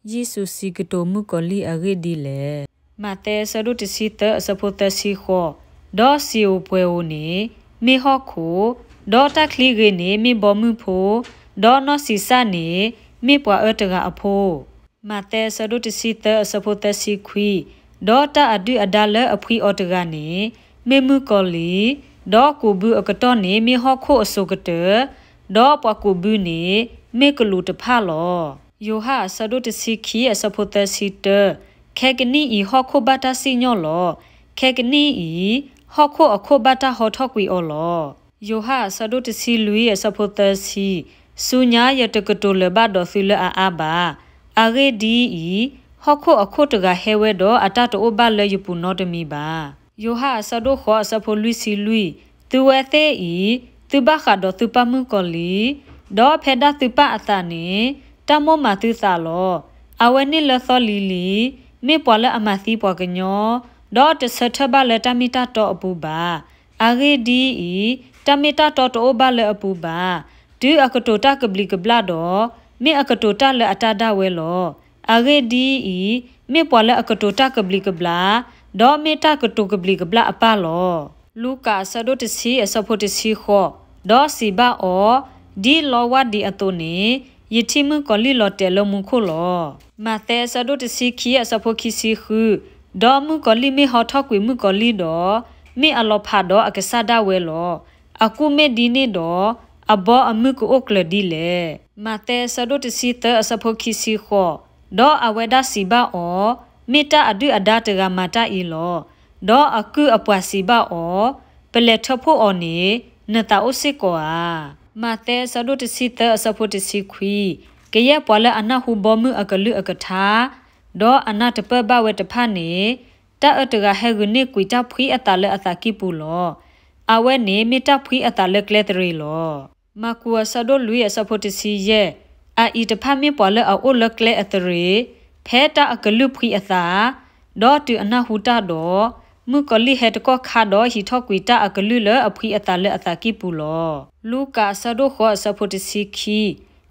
ယ့ၣ်ၡူးစံးကတိၤမုၣ်ကီၤလံၢ်အဂ့ၢ်ဒ်လဲၣ်. မးသဲအဆၢဒိၣ်တဆံသၢအဆၢဖိသၢဆံဃိး, ဒီးစံာ်ဧိၤပှဲၤဧိၤန့ၣ် မ့ၢ်ဟီၣ်ခိၣ်, ဒီးတၢ်ချံဂ့ၤန့ၣ်မ့ၢ်ဘီမုၢ်ဖိ, ဒီးနီၢ်ဆံးစၢ်န့ၣ် မ့ၢ်ပှၤအၢတဂၤအဖိ မးသဲအဆၢဒိၣ်တဆံသၢအဆၢဖိသၢဆံခွံ, ဒီးတၢ်အဒုၣ်အဒါလၢအဖှံအီၤတဂၤန့ၣ် မ့ၢ်မုၣ်ကီၤလံၢ်, ဒီးကူးဘုအကတီၢ်န့ၣ်မ့ၢ်ဟီၣ်ခိၣ်အစိၤကတၢၢ်, ဒီးပှၤကူးဘုန့ၣ် မ့ၢ်ကလူးတဖၣ်လီၤ. ယိၤဟၣ်အဆၢဒိၣ်တဆံခံအဆၢဖိသၢဆံတၢ, ခဲကနံၣ်အံၤဟီၣ်ခိၣ်ဘၣ်တၢ်စံၣ်ညီၣ်လီၤ. ခဲကနံၣ်အံၤ ဟီၣ်ခိၣ်အခိၣ်ဘၣ်တၢ်ဟီထီၣ်ကွံာ်အီၤလီၤ. ယိၤဟၣ်အဆၢဒိၣ်တဆံလွံၢ်အဆၢဖိသၢဆံ, ဆူညါယတကတိၤလၢၤဘၣ်ဒီးသုလၢအအါဘၣ်. အဂ့ၢ်ဒ်အံၤ, ဟီၣ်ခိၣ်အခိၣ်တဂၤဟဲဝဲဒီးအတၢ်တအိၣ်ဘၣ်လၢယပူၤနီတမံၤဘၣ်. ယိၤဟၣ်အဆၢဒိၣ်ဃိးအဆၢဖိလွံၢ်ဆံလွံၢ်, သုဝဲသ့ၣ်အံၤ, သုဘၣ်ဃးဒီးသုပၢ်မုၣ်ကီၤလံၢ်, ဒီးဖဲဒၣ်သုပၢ်အသးန့ၣ်, တၢ်မိၣ်မၤသုသးလီၤ. အဝဲန့ၣ်လၢသီလံၤလံၤ, မ့ၢ်ပှၤလၢအမၤသံပှၤကညီ, ဒီးတဆၢထၢၣ်ဘၣ်လၢတၢ်မ့ၢ်တၢ်တီအပူၤဘၣ်. အဂ့ၢ်ဒ်အံၤ, တၢ်မ့ၢ်တၢ်တီတအိၣ်ဘၣ်လၢအပူၤဘၣ်. တုၤအကတိၤတၢ်ကဘျံးကဘျၣ်ဒီး, မ့ၢ်အကတိၤတၢ်လၢအတၢ်ဒၣ်ဝဲလီၤ. အဂ့ၢ်ဒ်အံၤ, မ့ၢ်ပှၤလၢအကတိၤတၢ်ကဘျံးကဘျၣ်, ဒီးမ့ၢ်တၢ်ကတိၤကဘျံးကဘျၣ်အပၢ်လီၤ. လူၤကၣ်အဆၢဒိၣ်တဆံအဆၢဖိတဆံဃိး, ဒီးစံးဘၣ်အီၤ, ဒ်လီဝါဒံးအသိးန့ၣ်, ယထံၣ်မုၣ်ကီၤလံၢ်လီၤတဲာ်လၢမူခိၣ်လီၤ. မးသဲအဆၢဒိၣ်တဆံခံအဆၢဖိခံဆံဃု, ဒီးမုၣ်ကီၤလံၢ်မ့ၢ်ဟီထီၣ်ကွံာ်မုၣ်ကီၤလံၢ်ဒီး, မ့ၢ်အလီၤဖးဒီးအကစၢ်ဒၣ်ဝဲလီၤ. အကူၣ်မ့ၢ်ဒ်န့ၣ်ဒီး, အဘီအမုၢ်ကအိၣ်ကျၢၤဒ်လဲၣ်. မးသဲအဆၢဒိၣ်တဆံသၢအဆၢဖိခံဆံဃိး, ဒီးအဝဲဒၣ်စံးဘၣ်အီၤ, မ့ၢ်တၢ်အဒုၣ်အဒါတဂၤမၤတၢ်အံၤလီၤ. ဒီးအကုၢ်အပှၤစံးဘၣ်အီၤ, ပလဲၤထၢဖှိၣ်အီၤန့ၣ်, နသးအိၣ်စ့ၢ်ကီးဧါ. မးသဲအဆၢဒိၣ်တဆံသၢအဆၢဖိတဆံခွံ, ကယဲၢ်ပှၤလၢအနၢ်ဟူဘီမုၢ်အကလုၢ်အကထါ, ဒီးအနၢ်တပၢၢ်ဘၣ်ဝဲတဖၣ်န့ၣ်, တၢ်အၢတဂၤဟဲဂုာ်န့ၢ်ကွံာ်တၢ်ဖှံအသးလၢအသးကံၢ်ပူၤလီၤ. အဝဲန့ၣ်မ့ၢ်တၢ်ဖှံအသးလၢကျဲသရ့ၤလီၤ. မၢ်ကူးအဆၢဒိၣ်လွံၢ်အဆၢဖိတဆံယဲၢ်, အအံၤတဖၣ်မ့ၢ်ပှၤလၢအအိၣ်လၢကျဲအသရ့ၤ, ဖဲတၢ်အကလုၢ်ဖှံအသး, ဒီးတုၤအနၢ်ဟူတၢ်ဒီး, မုၣ်ကီၤလံၢ်ဟဲတကီၢ်ခါဒီးဟံးထီၣ်ကွံာ်တၢ်အကလုၢ်လၢအဖှံအသးလၢအသးကံၢ်ပူၤလီၤ. လူၤကၣ်အဆၢဒိၣ်ဃိးအဆၢဖိတဆံခံ,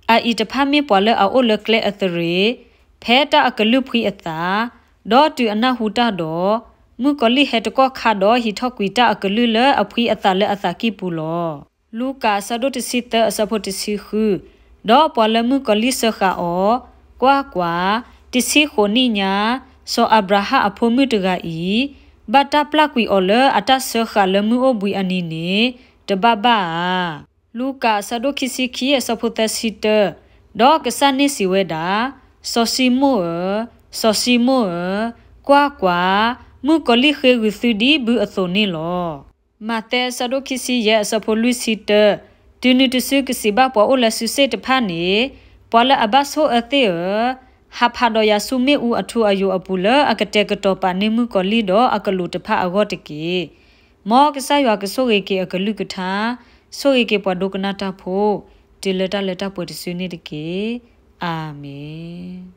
အအံၤတဖၣ်မ့ၢ်ပှၤလၢအအိၣ်လၢကျဲအသရ့ၤ, ဖဲတၢ်အကလုၢ်ဖှံအသး, ဒီးတုၤအနၢ်ဟူတၢ်ဒီး, မုၣ်ကီၤလံၢ်ဟဲတကီၢ်ခါဒီးဟံးထီၣ်ကွံာ်တၢ်အကလုၢ်လၢအဖှံအသးလၢအသးကံၢ်ပူၤလီၤ. လူၤကၣ်အဆၢဒိၣ်တဆံသၢအဆၢဖိတဆံဃု, ဒီးပှၤလၢမုၣ်ကီၤလံၢ်စၢဃာ်အီၤ, ကွၢ်ကွၢ်, တဆံဃိးနံၣ်ညါ, စီၤအၤဘြၤဟၣ်အဖိမုၣ်တဂၤအံၤ, ဘၣ်တၢ်ပျၢ်ကွံာ်အီၤလၢအတၢ်စၢဃာ်လၢမုၢ်အိၣ်ဘှံးအနံၤန့ၣ်, တဘၣ်ဘၣ်ဧါ. လူၤကၣ်အဆၢဒိၣ်ခံဆံခံအဆၢဖိသၢဆံတၢ, ဒီးကစၢ်န့ၣ်စံးဝဲဒၣ်, စီၤၡံမိၣ်ဧၢ, စီၤၡံမိၣ်ဧၢ, ကွၢ်ကွၢ်, မုၣ်ကီၤလံၢ်ဃ့ဂုာ်သုဒ်ဘုအသိးန့ၣ်လီၤ. မးသဲအဆၢဒိၣ်ခံဆံယဲၢ်အဆၢဖိလွံၢ်ဆံတၢ, တုၤနုၤတစုကစံးဘၣ်ပှၤအိၣ်လၢစုစ့ၣ်တဖၣ်န့ၣ်, ပှၤလၢအဘၣ်ဆိၣ်အၢသ့ၣ်ဧၢ, ဟးဖးဒီးယၤဆူမ့ၣ်အူအထူအယိာ်အပူၤလၢအကတဲာ်ကတီၤပာ်န့ၢ်မုၣ်ကီၤလံၢ်ဒီးအကလူးတဖၣ်အဂီၢ်တက့ၢ်. မ်ကစၢ်ယွၤကဆိၣ်ဂ့ၤက့ၤအကလုၢ်ကထါ, ဆိၣ်ဂ့ၤက့ၤပှၤဒိကနၣ်တၢ်ဖိ, တုၤလၢတၢ်လၢတၢ်ပှဲၤတစုန့ၣ်တက့ၢ်. အၤမ့ၣ်.